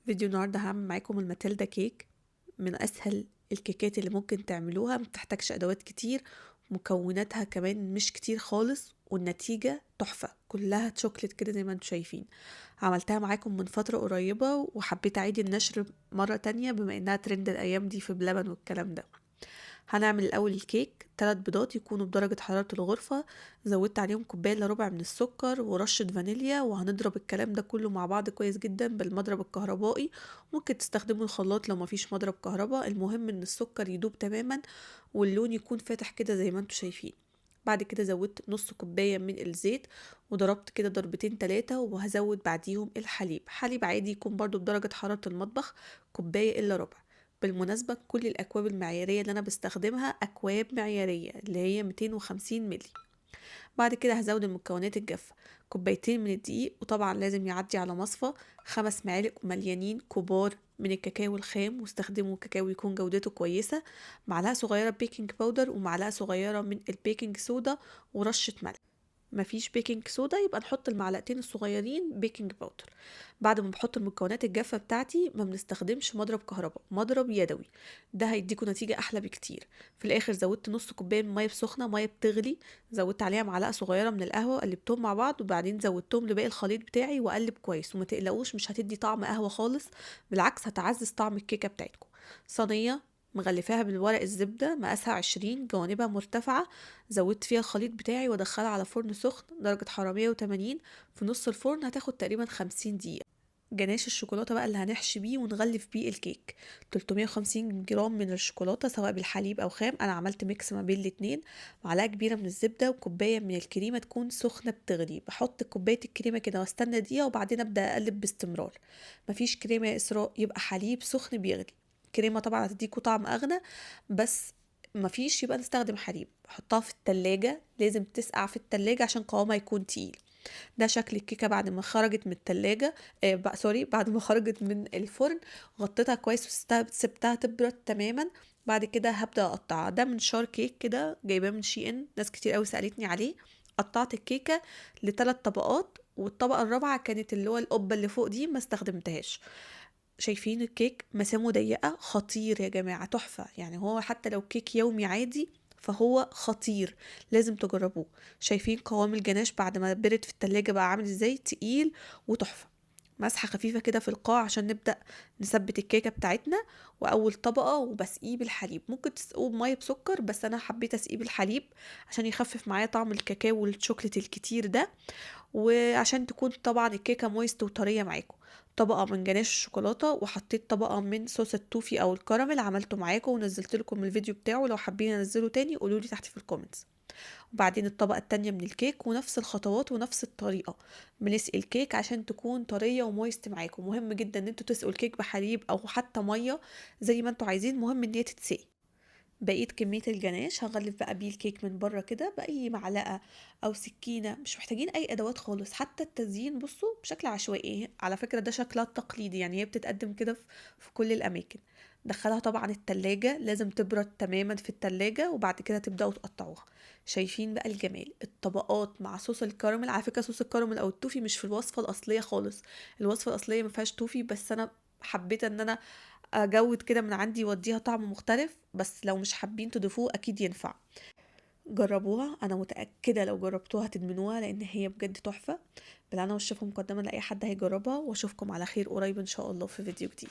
فيديو النهاردة هعمل معاكم الماتيلدا كيك، من أسهل الكيكات اللي ممكن تعملوها، ما بتحتاجش أدوات كتير، مكوناتها كمان مش كتير خالص، والنتيجة تحفة، كلها تشوكلت كده زي ما انتم شايفين. عملتها معاكم من فترة قريبة وحبيت أعيد النشر مرة تانية بما إنها ترند الأيام دي في بلبن والكلام ده. هنعمل الأول الكيك، 3 بيضات يكونوا بدرجة حرارة الغرفة، زودت عليهم كوباية إلا ربع من السكر ورشة فانيليا، وهنضرب الكلام ده كله مع بعض كويس جدا بالمضرب الكهربائي. ممكن تستخدموا الخلاط لو مفيش مضرب كهرباء، المهم إن السكر يدوب تماما واللون يكون فاتح كده زي ما انتم شايفين. بعد كده زودت نص كوباية من الزيت وضربت كده ضربتين 3، وهزود بعديهم الحليب، حليب عادي يكون برضو بدرجة حرارة المطبخ، كوباية إلا ربع. بالمناسبة كل الأكواب المعيارية اللي أنا بستخدمها أكواب معيارية اللي هي 250 ملي. بعد كده هزود المكونات الجافة، كوبايتين من الدقيق، وطبعا لازم يعدي على مصفى، 5 معالق مليانين كبار من الكاكاو الخام، واستخدموا كاكاو يكون جودته كويسة، معلقة صغيرة baking powder ومعلقة صغيرة من ال baking soda ورشة ملح. مفيش baking soda يبقى نحط المعلقتين الصغيرين baking powder. بعد ما بحط المكونات الجافة بتاعتي ما بنستخدمش مضرب كهرباء، مضرب يدوي، ده هيديكوا نتيجة أحلى بكتير. في الآخر زودت نص كوباية من مية سخنة، مية بتغلي، زودت عليها معلقة صغيرة من القهوة، قلبتهم مع بعض وبعدين زودتهم لباقي الخليط بتاعي وأقلب كويس. وما تقلقوش مش هتدي طعم قهوة خالص، بالعكس هتعزز طعم الكيكة بتاعتكم. صينية مغلفاها بالورق الزبدة مقاسها 20، جوانبها مرتفعة، زودت فيها الخليط بتاعي وادخلها على فرن سخن درجة حرارة 180، في نص الفرن هتاخد تقريبا 50 دقيقة. جناش الشوكولاتة بقى اللي هنحشي بيه ونغلف بيه الكيك، 350 جرام من الشوكولاتة سواء بالحليب أو خام، أنا عملت mix ما بين الاتنين، معلقة كبيرة من الزبدة وكوباية من الكريمة تكون سخنة بتغلي. بحط كوباية الكريمة كده واستنى دقيقة وبعدين أبدأ أقلب باستمرار. مفيش كريمة يا إسراء، يبقى حليب سخن بيغلي. كريمة طبعا هتديكوا طعم أغنى، بس مفيش يبقى نستخدم حليب. حطها في التلاجة، لازم تسقع في التلاجة عشان قوامها يكون تقيل. ده شكل الكيكة بعد ما خرجت من التلاجة، سوري، بعد ما خرجت من الفرن. غطيتها كويس وسبتها تبرد تماما. بعد كده هبدأ أقطعها. ده منشار كيك كده جايباه من شي إن، ناس كتير قوي سألتني عليه. قطعت الكيكة لتلات طبقات، والطبقة الرابعة كانت اللي هو القبة اللي فوق دي ما استخدمتهاش. شايفين الكيك مسامه ضيقة، خطير يا جماعة، تحفة. هو حتى لو كيك يومي عادي فهو خطير، لازم تجربوه. شايفين قوام الجناش بعد ما برد في التلاجة بقى عامل ازاي، تقيل وتحفة. مسحة خفيفة كده في القاع عشان نبدأ نثبت الكيكة بتاعتنا. وأول طبقة وبسقيه بالحليب، ممكن تسقوه بمية بسكر، بس أنا حبيت أسقيه بالحليب عشان يخفف معايا طعم الكاكاو والشوكليت الكتير ده، وعشان تكون طبعا الكيكة moist وطرية معاكم. طبقة من جناش الشوكولاتة، وحطيت طبقة من صوص التوفي أو الكراميل، عملته معاكم ونزلت لكم الفيديو بتاعه، لو حابين انزله تاني قولولي تحت في ال comments. وبعدين الطبقة التانية من الكيك، ونفس الخطوات ونفس الطريقة، بنسقي الكيك عشان تكون طرية و moist معاكم. مهم جدا ان انتوا تسقوا الكيك بحليب او حتى مية زي ما انتوا عايزين، مهم ان هي تتسقي. بقيت كمية الجناش هغلف بقى بيه الكيك من بره كده بأي معلقة أو سكينة، مش محتاجين أي أدوات خالص. حتى التزيين بصوا بشكل عشوائي، على فكرة ده شكلها التقليدي، هي بتتقدم كده في كل الأماكن. دخلها طبعا التلاجة، لازم تبرد تماما في التلاجة، وبعد كده تبدأوا تقطعوها. شايفين بقى الجمال، الطبقات مع صوص الكراميل. على فكرة صوص الكراميل أو التوفي مش في الوصفة الأصلية خالص، الوصفة الأصلية ما فيهاش توفي، بس أنا حبيت إن أنا أجود كده من عندي وأديها طعم مختلف، بس لو مش حابين تضيفوه أكيد ينفع. جربوها، أنا متأكدة لو جربتوها هتدمنوها لأن هي بجد تحفة. بالهنا والشفا مقدما لأي حد هيجربها، وأشوفكم على خير قريب إن شاء الله في فيديو جديد.